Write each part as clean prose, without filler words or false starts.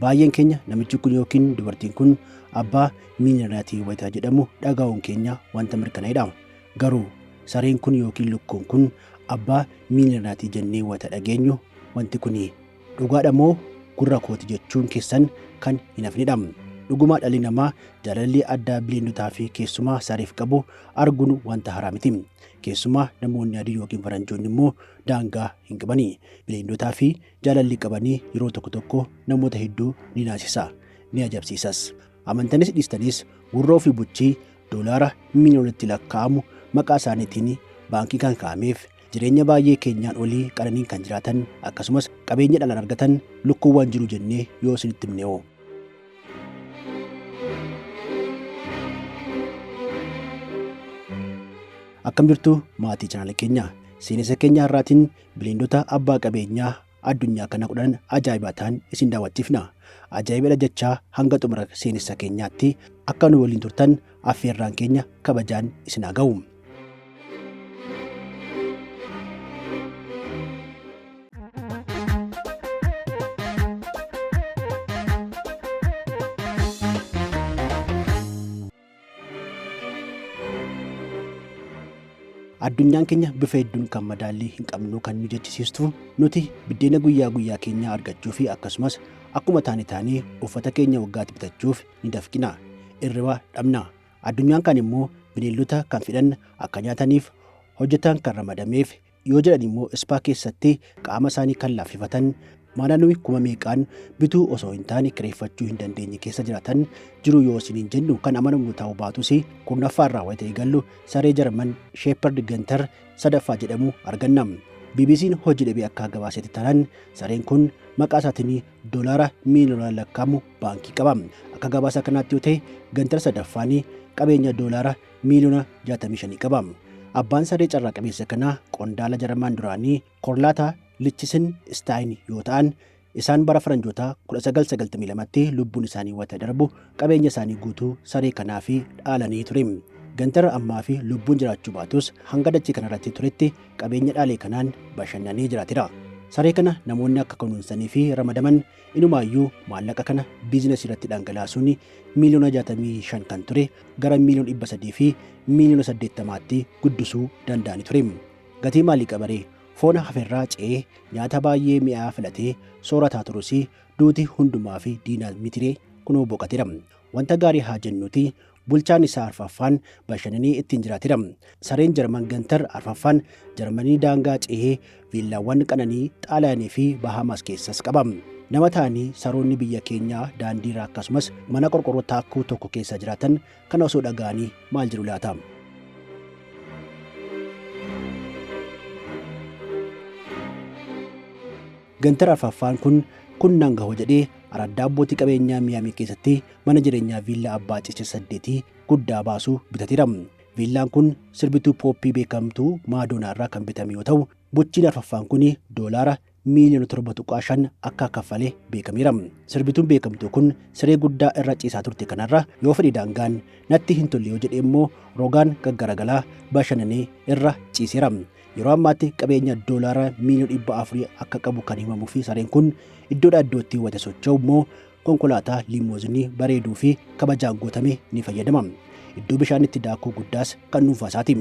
Baay'een keenya namichi kun yookiin dubartiin kun abbaa miiliyoonaraatii wayita jedhamu dhaga'uun keenya wanta mirkanaa'edha. Garuu sareen kun yookiin lukkuun kun abbaa miiliyoonaraatii jennee wayita dhageenyu wanti kun dhugaadha moo gurra kooti jechuun keessan kan hin hafnedha. Dhugumaa dhalli namaa jaalalli addaa bineeldotaa fi keessumaa sareef qabu arguun wanta haaraa miti. Keessumaa namoonni adii yookiin faranjoonni immoo daangaa hin qabani. Bineeldotaa fi jaalalli qabanii yeroo tokko tokko namoota hedduu ni naasisa, ni ajabsiisas. Amantanis dhiistanis gurroo fi buchii doolaara miiliyoonatti lakkaa'amu maqaa isaaniitiin baankii kan kaa'ameef jireenya baay'ee keenyaan olii qananiin kan jiraatan akkasumas qabeenya dhalaan argatan lukkuuwwan jiru jennee yoo isinitti himne hoo? Akkam jirtu maatii chaanaala keenyaa? Seenessa keenya har'aatiin bineeldota abbaa qabeenyaa addunyaa kana 10 ajaa'ibaa ta'an isin daawwachiifna. Ajaa'ibadha jechaa hanga xumura seenessa keenyaatti akka nu waliin turtan affeerraan keenya kabajaan isin haa ga'u. Addunyaan keenya bifa hedduun kan madaallii hin qabnu kan nu jechisiistu nuti biddeena guyyaa guyyaa keenyaa argachuu fi akkasumas akkuma taane taanee uffata keenya waggaatti bitachuuf ni dafqina. Irriba dhabna. Addunyaan kaan immoo bineeldota kan fedhan akka nyaataniif hojjetaan kan ramadameef yoo jedhan immoo ispaa keessatti qaama isaanii kan laaffifatan mana nuyi kuma meeqaan bituu osoo hin taane kireeffachuu hin dandeenye keessa jiraatan jiru yoo isiniin jennu kan amanamu ta'uu baatus 10ffaa irraa wayita eegallu saree Jarman Shepherd Gunter sadaffaa jedhamu arganna. BBC'n hojii dhabee akka gabaasetti taanaan sareen kun maqaa isaatiin doolaara miiliyoonaan lakkaa'amu baankii qaba. Akka gabaasa kanaatti yoo ta'e Gunter sadaffaan qabeenya doolaara miiliyoona 65 qaba. Abbaan saree carraa qabeessa kanaa qondaala Jarman duraanii Korlaataa Lichisin Istaayin yoo ta'an isaan bara faranjootaa 1992tti lubbuun isaanii wayita darbu qabeenya isaanii guutuu saree kanaaf dhaalanii ture. Gantar ammaa fi lubbuun jiraachuu baatus hanga dachee kanarratti turetti qabeenya dhaalee kanaan bashannanee jiraatera. Saree kana namoonni akka kunuunsanii fi ramadaman inumaayyuu maallaqa kana biizinasii irratti dhangalaasuun miiliyoona 65 kan ture gara miiliyoona 300 fi miiliyoona 80tti guddisuu danda'anii ture. Gatii maalii qabaree? Foon haferraa ce'ee nyaata baay'ee mi'aa filatee soorataa turus duuti hundumaa fi diina mitiree kunoo boqatera. Wanta gaarii haa jennuuti bulchaan isaa arfaffaan bashannanee ittiin jiraatera. Sareen Jarman Gantar arfaffaan Jarmanii daangaa ce'ee viillaawwan qananii Xaaliyaanii fi Bahaamaas keessas qaba. Nama ta'anii saroonni biyya keenyaa daandiirra akkasumas mana qorqorroo taakkuu tokko keessa jiraatan kana osoo dhaga'anii maal jedhu laata? Gantar arfaffaan kun kun nan gahu jedhee araddaa abbootii qabeenyaa Miyaamii keessatti mana jireenyaa viillaa abbaa ciicha saddeetii guddaa baasu bitateera. Viillaan kun sirbituu pooppii beekamtuu Maadoonaa irraa kan bitame yoo ta'u, buchiin arfaffaan kun doolaara miiliyoona 7.5 akka kaffale beekameera. Sirbituun beekamtuu kun siree guddaa irra ciisaa turte kanarra yoo fedhe daangaan natti hin tolle yoo jedhe immoo rogaan gaggaragalaa bashannanee irra ciiseera. Yeroo ammaatti qabeenya doolaara miiliyoona 400 akka qabu kan himamuu fi sareen kun iddoodhaa iddootti wayita socho'u immoo konkolaataa liimoozinii bareeduu fi kabajaan guutame ni fayyadama. Iddoo bishaan itti daakuu guddaas kan dhuunfaa isaati.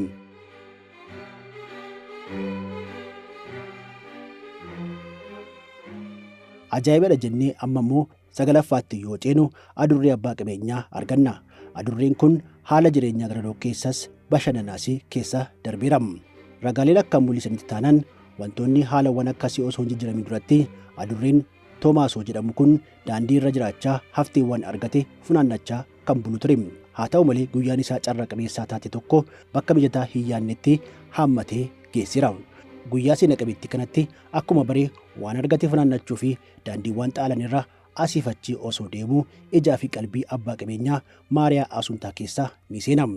Ajaa'ibadha jennee amma immoo sagalaffaatti yoo ceenu adurree abbaa qabeenyaa arganna. Adurreen kun haala jireenyaa gadadoo keessas bashannanaas keessa darbeera. Ragaaleen akka mul'isanitti taanaan wantoonni haalawwan akkasii osoo hin jijjiiramin duratti adurreen Toomaasoo jedhamu kun daandii irra jiraachaa hafteewwan argate funaannachaa kan bulu ture. Haa ta'u malee guyyaan isaa carra qabeessaa taate tokko bakka mijataa hin yaadnetti haammatee geesseera. Guyyaa seena qabeettii kanatti akkuma bare waan argate funaannachuu fi daandiiwwan xaalan irra asiif achi osoo deemuu ijaa fi qalbii abbaa qabeenyaa Maariyaa Asuntaa keessa ni seena.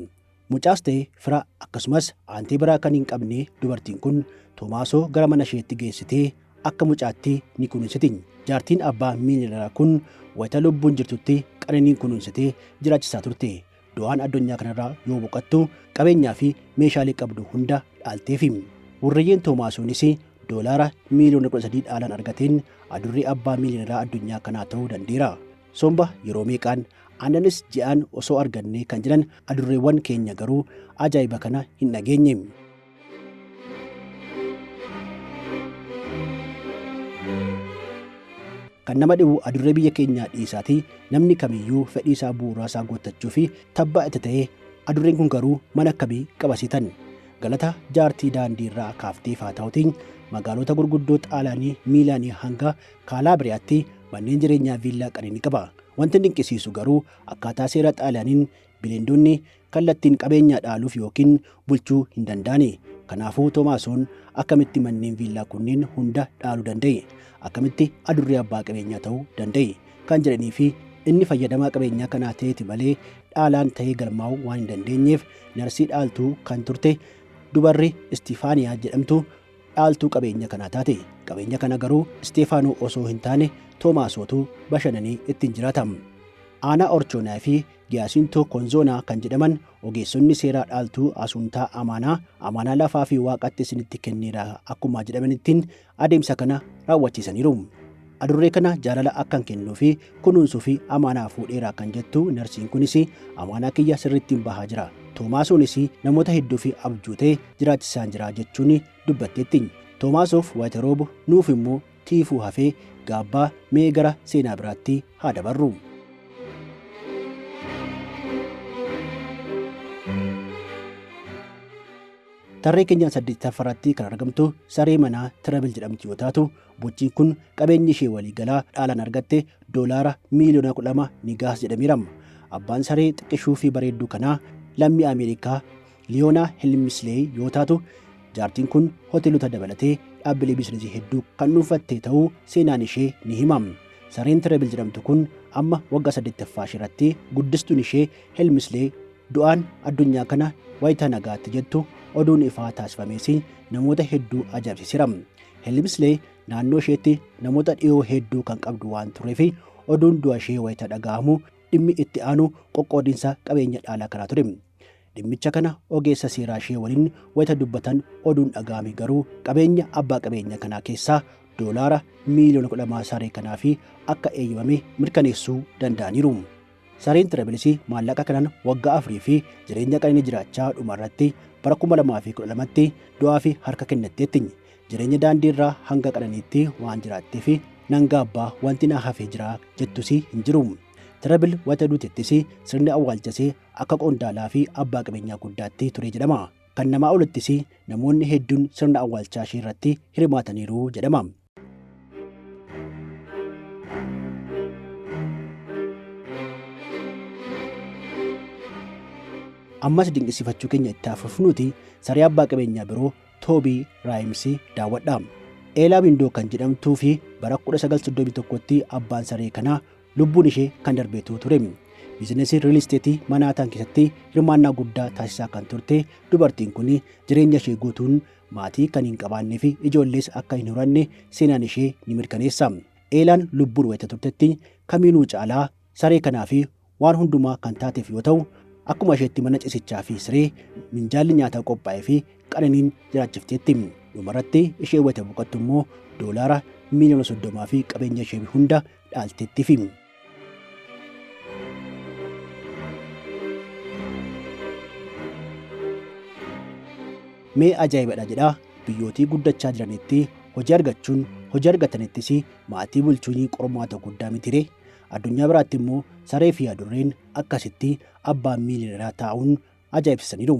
Mucaas ta'e fira akkasumas aantee biraa kan hin qabne dubartiin kun Toomaasoo gara mana isheetti geessitee akka mucaatti ni kunuunsiti. Jaartiin abbaa miiliyoneraa kun wayita lubbuun jirtutti qananiin kunuunsitee jiraachisaa turte. Du'aan addunyaa kanarraa yoo boqattu qabeenyaa fi meeshaalee qabdu hunda dhaalteefi. Hurriyyeen Toomaasoonis Doolaara miiliyoona 13 dhaalaan argateen adurree abbaa miiliyoneraa addunyaa kanaa ta'uu danda'eera. Somba yeroo meeqaan, aannanis ji'aan osoo argannee kan jedhan adurreewwan keenya garuu ajaa'iba kana hin dhageenye. Kan nama dhibu adurree biyya keenyaa dhiisaatii namni kamiyyuu fedhii isaa bu'uuraa isaa guuttachuu fi tabbaa itti ta'ee adurreen kun garuu mana akkamii qabasiitan? Galata jaartii daandii irraa kaafteef haa ta'utiin magaalota gurguddoo Xaalaanii Miilaanii hanga Kaalaabiriyaatti manneen jireenyaa viillaa qananii qaba. Wanti dinqisiisu garuu akkaataa seera Xaaliyaaniin bineeldonni kallattiin qabeenyaa dhaaluuf yookiin bulchuu hin danda'ani. Kanaafuu Toomaasoon akkamitti manneen viillaa kunneen hunda dhaaluu danda'e? Akkamitti adurree abbaa qabeenyaa ta'uu danda'e? Kan jedhanii fi inni fayyadamaa qabeenyaa kanaa ta'eeti malee dhaalaan ta'ee galmaa'uu waan hin dandeenyeef narsii dhaaltuu kan turte dubarri Istifaaniyaa jedhamtu dhaaltuu qabeenya kanaa taate. Qabeenya kana garuu Isteefaanoo osoo hin taane Toomaasootu bashannanee ittiin jiraata. Aanaa Orchoonaa fi Giyaasintoo Konzoonaa kan jedhaman ogeessonni seeraa dhaaltuu Asuntaa Amaanaa amaanaa lafaa fi waaqatti isinitti kenneera akkuma jedhamanittiin adeemsa kana raawwachiisaniiru. Adurree kana jaalala akkan kennuu fi kunuunsuu fi amaanaa fuudheera kan jettu narsiin kunis amaanaa kiyya sirriittiin bahaa jira. Toomaasoonis namoota hedduu fi abjuu ta'e jiraachisaan jira jechuun dubbatteetti. Toomaasoof wayita roobu nuuf immoo tiifuu hafee gaabbaa mee gara seenaa biraatti haa dabarru. Tarree keenyaan saddeettaffaarratti kan argamtu saree manaa Tirabil jedhamtu yoo taatu, bochiin kun qabeenyi ishee waliigalaa dhaalaan argatte doolaara miiliyoona 12 ni gahas jedhameera. Abbaan saree xiqqishuu fi bareedduu kanaa lammii Ameerikaa Liyoonaa Helmislee yoo taatu, jaartiin kun hoteelota dabalatee dhaabbilee biizinasii hedduu kan dhuunfatte ta'uu seenaan ishee ni hima. Sareen Tirabil jedhamtu kun amma waggaa saddeettaffaa ishee irratti guddistuun ishee Helmislee du'aan addunyaa kana wayita nagaatti jettu oduun ifaa taasifamees namoota hedduu ajaa'ibsiiseera. Helmislee naannoo isheetti namoota dhiyoo hedduu kan qabdu waan tureef oduun du'a ishee wayita dhaga'amu dhimmi itti aanu qoqqoodinsa qabeenya dhaalaa kanaa ture. Dhimmicha kana ogeessa seeraa ishee waliin wayita dubbatan oduun dhaga'ame garuu qabeenya abbaa qabeenya kanaa keessaa doolaara miiliyoona 12 saree kanaa fi akka eeyyamame mirkaneessuu danda'aniiru. Sareen Tirabilis maallaqa kanaan waggaa afurii fi jireenya qananii jiraachaa dhumarratti bara 2012tti du'aa fi harka kennatteetti. Jireenya daandii irraa hanga qananiitti waan jiraatteef nan gaabbaa wanti na hafee jira jettus hin jiru. Tirabil wayita duutettis sirni awwaalchasee akka qondaalaa fi abbaa qabeenyaa guddaatti ture jedhama. Kan namaa olittis namoonni hedduun sirna awwaalchaa ishee irratti hirmaataniiru jedhama. Ammas dinqisiifachuu keenya itti fufnuuti saree abbaa qabeenyaa biroo Toobii Raayimsii daawwadha. Eelaa Windoo kan jedhamtuu fi bara 1931tti abbaan saree kanaa lubbuun ishee kan darbeetu ture. Biizinasii riil isteetii Manaataan keessatti hirmaannaa guddaa taasisaa kan turte dubartiin kun jireenya ishee guutuun maatii kan hin qabaannee fi ijoollees akka hin horanne seenaan ishee ni mirkaneessa. Eelaan lubbuun wayita turtetti kamiinuu caalaa saree kanaa fi waan hundumaa kan taateef yoo ta'u, akkuma isheetti mana ciisichaa fi siree minjaalli nyaataa qophaa'ee fi qananiin jiraachifteetti. Dhumarratti ishee wayita boqottu immoo doolaara miiliyoona 30 fi qabeenya ishee hunda dhaalteettiifi. Mee ajaa'ibadha jedhaa, biyyootii guddachaa jiranitti hojii argachuun, hojii argatanittis maatii bulchuun qormaata guddaa mitiree. Addunyaa biraatti immoo saree fi adurreen akkasitti abbaan miiliyoneraa taa'uun ajaa'ibsiisaniiru.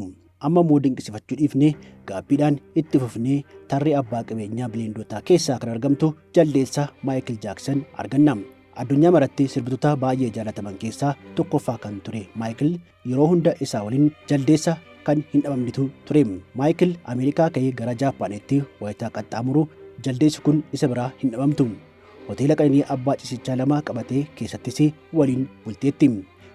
Amma immoo dinqisiifachuu dhiifnee gaabbiidhaan itti fufnee tarree abbaa qabeenyaa bileendotaa keessaa kan argamtu jaldeessa Maayikil Jaaksan arganna. Addunyaa maratti sirbitoota baay'ee jaalataman keessaa tokkoffaa kan ture Maayikil yeroo hunda isaa waliin jaldeessa kan hin dhabamnetu ture. Maayikil Ameerikaa ka'ee gara Jaappaanitti wayitaa qaxxaamuru jaldeessi kun isa biraa hin dhabamtu. Hoteela qananii abbaa ciisichaa lama qabatee keessattis waliin bulteetti.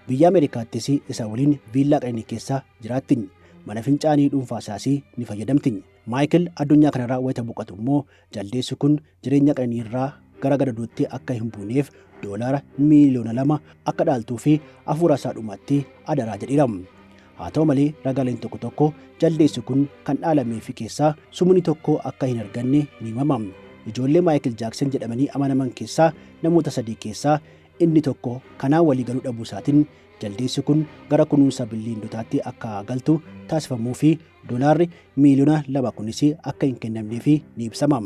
Biyya Ameerikaattis isa waliin viillaa qananii keessa jiraatti. Mana fincaanii dhuunfaa isaas ni fayyadamti. Maayikil addunyaa kanarraa wayita boqotu immoo jaldeessi kun jireenya qananii irraa gara gadadootti akka hin buuneef doolaara miiliyoona 2 akka dhaaltuu fi hafuura isaa dhumaatti adaraa jedheera. Haa ta'u malee ragaaleen tokko tokko jaldeessi kun kan dhaalameefi keessaa sumuni tokko akka hin arganne ni himama. Ijoollee Maayikil Jaaksan jedhamanii amanaman keessaa namoota 3 keessaa inni tokko kanaan walii galuu dhabuu isaatiin jaldeessi kun gara kunuunsa billeendotaatti akka galtu taasifamuu fi doolaarri miiliyoona 2 kunis akka hin kennamneef ni ibsama.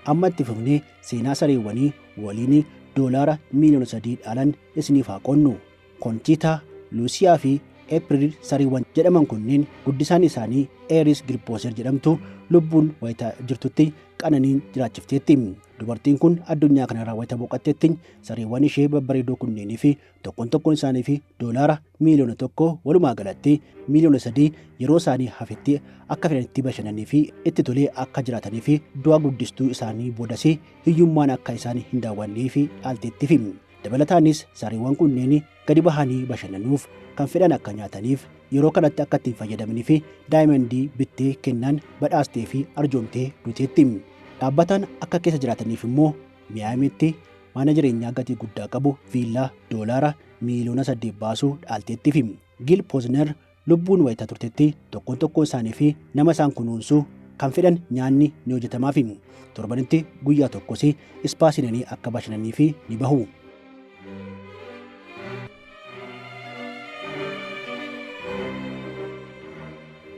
Amma itti fufnee seenaa sareewwanii waliin doolaara miiliyoona 3 dhaalan isiniif haa qoodnu. Konchiitaa, Luusiyaa fi Eepiriil sareewwan jedhaman kunneen guddisaan isaanii Eeris Gilpooser jedhamtu lubbuun wayita jirtutti qananiin jiraachifteetti. Dubartiin kun addunyaa kanarraa wayita boqattetti sareewwan ishee babbareedoo kunneenii fi tokkoon tokkoon isaaniif doolaara miiliyoona 1 walumaa galatti miiliyoona 3 yeroo isaanii hafetti akka fedhanitti bashannanii fi itti tolee akka jiraatanii fi du'a guddistuu isaanii boodas hiyyummaan akka isaan hin daawwanneef dhaalteettifi. Dabalataanis sareewwan kunneen gadi bahanii bashannanuuf, kan fedhan akka nyaataniif, yeroo kanatti akka itti hin fayyadamnii fi daayimandii bittee kennaan badhaastee fi arjoomtee duuteetti. Dhaabbataan akka keessa jiraataniif immoo Miyaamiitti mana jireenyaa gatii guddaa qabu viillaa doolaara miiliyoona 8 baasu dhaalteettifi. Giil Poozner lubbuun wayita turtetti tokkoon tokkoon isaanii fi nama isaan kunuunsu kan fedhan nyaanni ni hojjetamaafi. Torbanitti guyyaa tokkos ispaa seenanii akka bashannaniif ni bahu.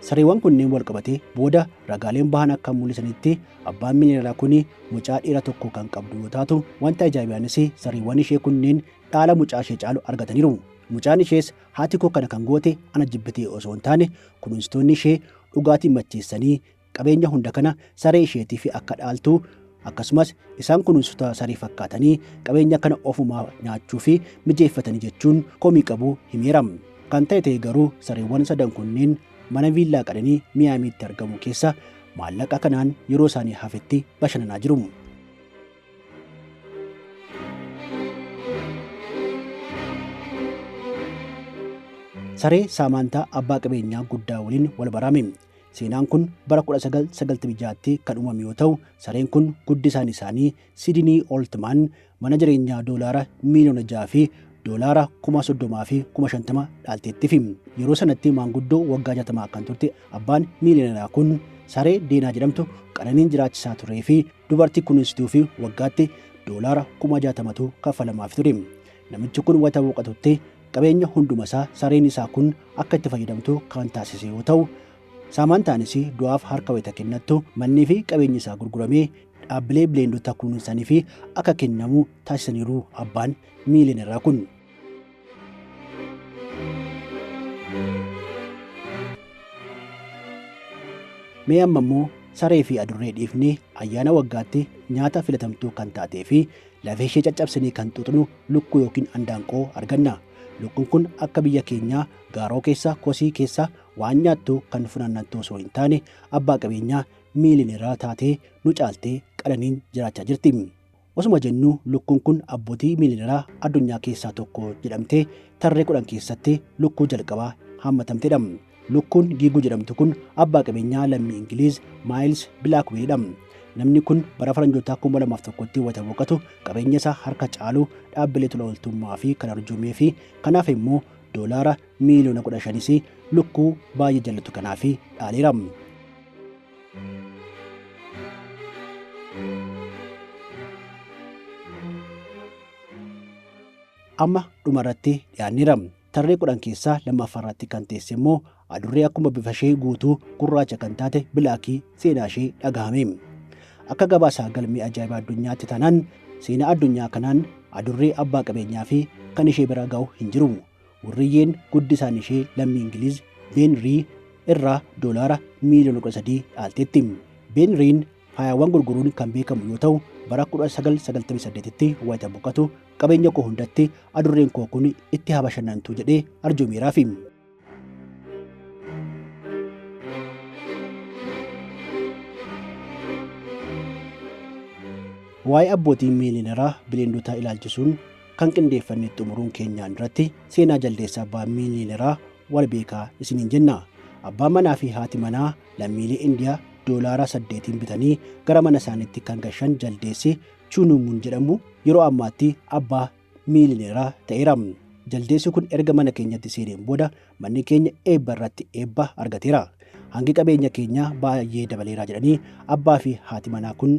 Sareewwan kunneen walqabatee booda ragaaleen bahan akka mul'isanitti abbaan miiliyoneraa kun mucaa dhiira tokko kan qabdu yoo taatu wanta ajaa'ibaanis sareewwan ishee kunneen dhaala mucaa ishee caalu argataniiru. Mucaan ishees haati koo kana kan goote ana jibbitee osoo hin taane kunuunsitoonni ishee dhugaatiin macheessanii qabeenya hunda kana saree isheetiif akka dhaaltu akkasumas isaan kunuunsitoota saree fakkaatanii qabeenya kana ofumaa nyaachuu fi mijeeffatanii jechuun komii qabu himeera. Kan ta'e ta'e garuu sareewwan sadan kunneen mana viillaa qananii Miyaamiitti argamu keessa maallaqa kanaan yeroo isaanii hafetti bashannanaa jiru. Saree Saamaantaa abbaa qabeenyaa guddaa waliin wal barame. Seenaan kun bara 1996tti kan uumame yoo ta'u, sareen kun guddisaan isaanii Sidinii Oltmaan mana jireenyaa doolaara miiliyoona 6 fi doolaara 30,000 fi 50,000 dhaalteettifi. Yeroo sanatti maanguddoo waggaa 60 kan turte abbaan miiliyoneraa kun saree Deenaa jedhamtu qananiin jiraachisaa turee fi dubartii kunuunsituu fi waggaatti doolaara 60,000tu kaffalamaaf ture. Namichi kun wayita boqotutti qabeenya hundumasaa sareen isaa kun akka itti fayyadamtu kan taasise yoo ta'u, Saamaantaanis du'aaf harka wayita kennattu mannii fi qabeenyi isaa gurguramee dhaabbilee bileendota kunuunsanii fi akka kennamu taasisaniiru abbaan miiliyoneraa kun. Mee amma immoo saree fi adurree dhiifnee ayyaana waggaatti nyaata filatamtuu kan taatee fi lafee ishee caccabsinee kan xuuxnu lukkuu yookiin andaanqoo arganna. Lukkuun kun akka biyya keenyaa gaaroo keessa kosii keessa waan nyaattu kan funaannattu osoo hin taane abbaa qabeenyaa miiliyoneraa taatee nu caaltee qananiin jiraachaa jirti. Osuma jennuu lukkuun kun abbootii miiliyoneraa addunyaa keessaa tokko jedhamtee tarree 10 keessatti lukkuu jalqabaa haammatamtedha. Lukkuun Giiguu jedhamtu kun abbaa qabeenyaa lammii Ingiliiz Maayils Bilaakweelidha. Namni kun bara faranjootaa 2001tti wayita boqotu qabeenya isaa harka caalu dhaabbilee tola ooltummaa fi kan arjoomee fi kanaaf immoo doolaara miiliyoona 15s lukkuu baay'ee jallatu kanaaf dhaaleera. Amma dhuma irratti dhiyaanneera. Tarree 10 keessaa lammaffaa irratti kan teesse immoo adurree akkuma bifa ishee guutuu gurraacha kan taate Bilaakii seenaa ishee dhagahame. Akka gabaasa galmee ajaa'ibaa addunyaatti taanaan seenaa addunyaa kanaan adurree abbaa qabeenyaa fi kan ishee bira ga'u hin jiru. Hurriyyeen guddisaan ishee lammii Ingiliiz Been Rii irraa doolaara miiliyoona 13 dhaalteetti. Been Riin faayawwan gurguruun kan beekamu yoo ta'u bara 1998tti wayita boqotu qabeenya koo hundatti adurreen koo kun itti haa bashannantu jedhee arjoomeeraafi. Waa'ee abbootii miiliyoneraa bileendotaa ilaalchisuun kan qindeeffanne xumuruun keenyaan duratti seenaa jaldeessa abbaa miiliyoneraa wal beekaa isiniin jenna. Abbaan manaa fi haati manaa lammiilee Indiyaa doolaara 8n bitanii gara mana isaaniitti kan gashan jaldeessi Chunumun jedhamu yeroo ammaatti abbaa miilineeraa ta'eera. Jaldeessi kun erga mana keenyatti seeneen booda manni keenya eebba irratti eebba argateera. Hangi qabeenya keenyaa baay'ee dabaleera jedhanii abbaa fi haati manaa kun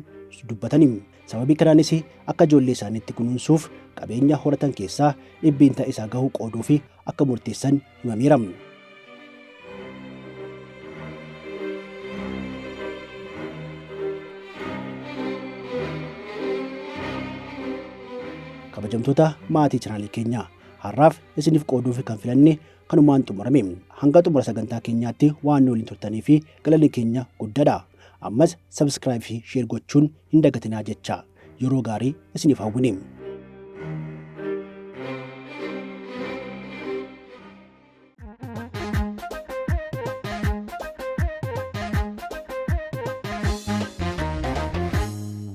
dubbatani. Sababii kanaanis akka ijoollee isaaniitti kunuunsuuf qabeenya horatan keessaa dhibbiinta isaa gahu qooduu fi akka murteessan himameera. Kabajamtoota maatii chaanaalii keenyaa, har'aaf isiniif qooduuf kan filanne kanumaan xumurame. Hanga xumura sagantaa keenyaatti waan nu waliin turtanii fi galanni keenya guddaadha. Ammas subscribe fi share gochuun hin dagatinaa jecha yeroo gaarii isiniif hawwine.